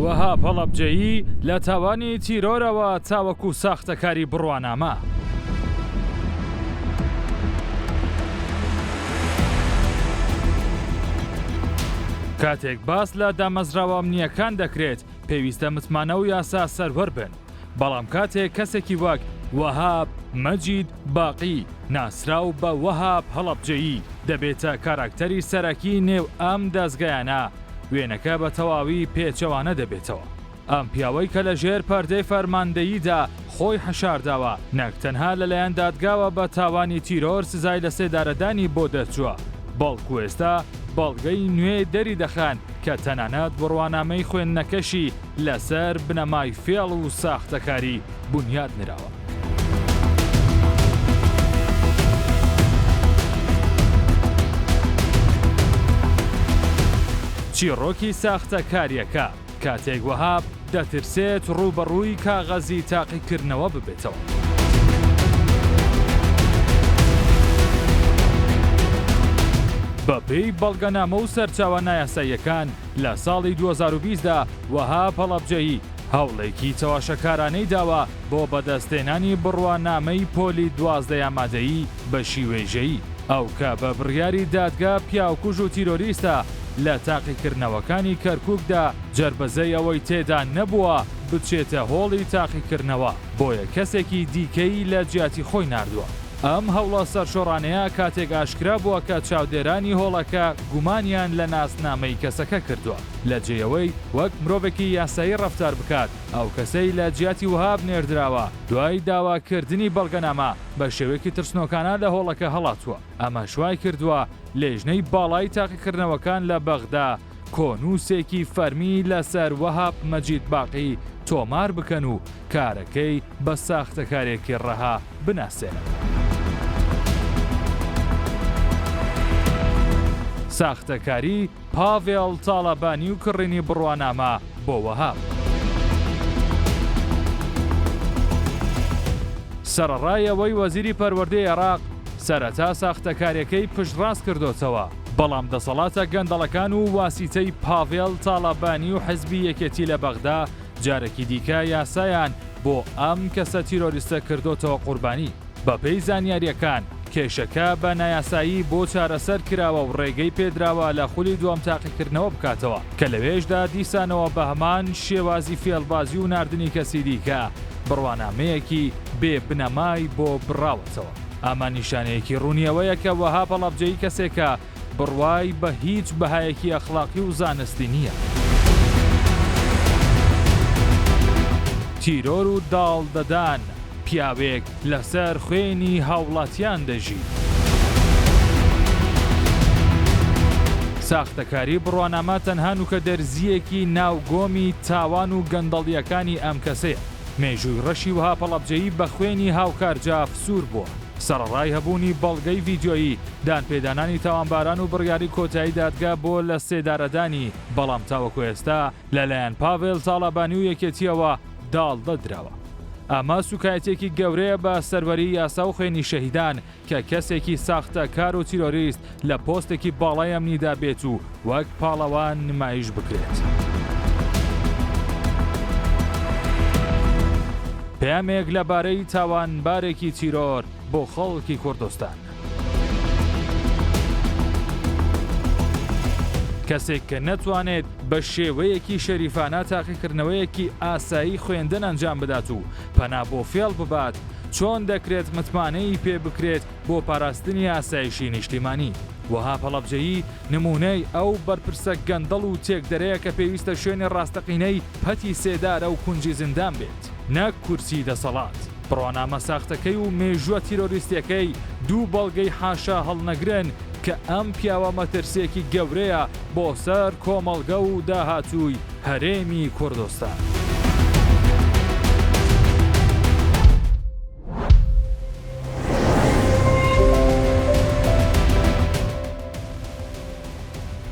وەهاب هەڵەبجەیی لە تاوانی تیرۆرەوە تاوەکو ساختەکاری بڕوانامە. کاتێک باس لە دامەزراوە ئەمنییەکان دەکرێت، پێویستە متمانە و یاسا سەروەر بن، بەڵام کاتێک کەسێکی وەک وەهاب مەجید باقی ناسراو بە وەهاب هەڵەبجەیی دەبێتە کاراکتەری سەرەکی نێو ئەم دەزگایانە، وێنەکە بە تەواوی پێچەوانە دەبێتەوە. ئەم پیاوەی کە لە ژێر پەردەی فەرماندەییدا خۆی حەشارداوە، نەک تەنها لەلایەن دادگاوە بە تاوانی تیرۆر سزای لەسێدارەدانی بۆ دەرچووە، بەڵکو ئێستا بەڵگەی نوێ دەریدەخەن کە تەنانەت بڕوانامەی خوێندنەکەشی لەسەر بنەمای فێڵ و ساختەکاری بونیاد نراوە. چیڕۆکی ساختەکارییەکە، کاتێک وەهاب دەترسێت ڕووبەڕووی کاغەزی تاقیکردنەوە ببێتەوە. بەپێی بەڵگەنامە و سەرچاوە نایاساییەکان، لە ساڵی 2020 دا وەهاب هەڵەبجەیی هەوڵێکی چەواشەکارانەی داوە بۆ بەدەستهێنانی بڕوانامەی پۆلی دوازدەی ئامادەیی بەشی وێژەیی. ئەو کە بە بڕیاری دادگا پیاوکوژ و تیرۆریستە، لە تاقیکردنەوەکانی کەرکوکدا جەربەزەی ئەوەی تێدا نەبووە بچێتە هۆڵی تاقیکردنەوە، بۆیە کەسێکی دیکەی لە جیاتی خۆی ناردووە. ئەم هەوڵە سەرشۆڕانەیە کاتێک ئاشکرا بووە کە چاودێرانی هۆڵەکە گومانیان لە ناسنامەی کەسەکە کردووە، لە جێی ئەوەی وەک مرۆڤێکی یاسایی ڕەفتار بکات، ئەو کەسەی لە جیاتی وەهاب نێردراوە، دوای داواکردنی بەڵگەنامە، بە شێوەیەکی ترسنۆکانە لە هۆڵەکە هەڵاتووە، ئەمەش وایکردووە لێژنەی باڵای تاقیکردنەوەکان لە بەغدا کۆنووسێکی فەرمی لەسەر وەهاب مەجید باقی تۆمار بکەن و کارەکەی بە ساختەکارێکی ڕەها بناسێنن. ساختەکاری پاڤێڵ تاڵەبانی و کڕینی بڕوانامە بۆ وەهاب. سەرەڕای ئەوەی وەزیری پەروەردەی عێراق سەرەتا ساختەکاریەکەی پشتڕاست کردۆتەوە، بەڵام دەسەڵاتە گەندەڵەکان و واسیتەی پاڤێڵ تاڵەبانی و حزبی یەکێتی لە بەغدا جارێکی دیکە یاسایان بۆ ئەم کەسە تیرۆریستە کردۆتەوە قوربانی. بەپێی زانیارییەکان، کێشەکە بە نایاسایی بۆ چارەسەر کراوە و ڕێگەی پێدراوە لە خولی دووەم تاقیکردنەوە بکاتەوە، کە لەوێشدا دیسانەوە بە هەمان شێوازی فێڵبازی و ناردنی کەسی دیکە بڕوانامەیەکی بێ بنەمای بۆ بڕاوەتەوە. ئەمە نیشانەیەکی ڕوونی ئەوەیە کە وەهاب هەڵەبجەیی کەسێکە بڕوای بە هیچ بەهایەکی ئەخلاقی و زانستی نییە. تیرۆر و داڵدەدان، پیاوێک لەسەر خوێنی هاوڵاتیان دەژی. ساختەکاری بڕوانامە تەنها نوکە دەرزییەکی ناو گۆمی تاوان و گەندەڵییەکانی ئەم کەسەیە. مێژووی ڕەشی وەهاب هەڵەبجەیی بە خوێنی هاوکار جاف سوور بووە. سەڕەڕای هەبوونی بەڵگەی ڤیدیۆیی، دانپێدانانی تاوانباران و بڕیاری کۆتایی دادگا بۆ لە سێدارەدانی، بەڵام تاوەکو ئێستا لەلایەن پاڤێل تاڵەبانی و یەکێتییەوە داڵدە دراوە. ئەمە سوکایەتیەکی گەورەیە بە سەروەری یاسا و خوێنی شەهیدان کە کەسێکی ساختەکار و تیرۆریست لە پۆستێکی باڵای ئەمنیدا بێت و وەک پاڵەوان نمایش بکرێت. پەیامێک لەبارەی تاوانبارێکی تیرۆر بۆ خەڵکی کوردستان. کەسێک کە نەتوانێت بە شێوەیەکی شەریفانە تاقیکردنەوەیەکی ئاسایی خوێندن ئەنجام بدات و پەنا بۆ فێڵ ببات، چۆن دەکرێت متمانەی پێ بکرێت بۆ پاراستنی ئاسایشی نیشتیمانی؟ وەهاب هەڵەبجەیی نموونەی ئەو بەرپرسە گەندەڵ و تێکدەرەیە کە پێویستە شوێنی ڕاستەقینەی پەتی سێدارە و کونجی زیندان بێت نەک کورسی دەسەڵات. بڕوانامە ساختەکەی و مێژووە تیرۆریستیەکەی دوو بەڵگەی حاشا هەڵنەگرن کە ئەم پیاوە مەترسیەکی گەورەیە بۆ سەر کۆمەڵگە و داهاتووی هەرێمی کوردستان.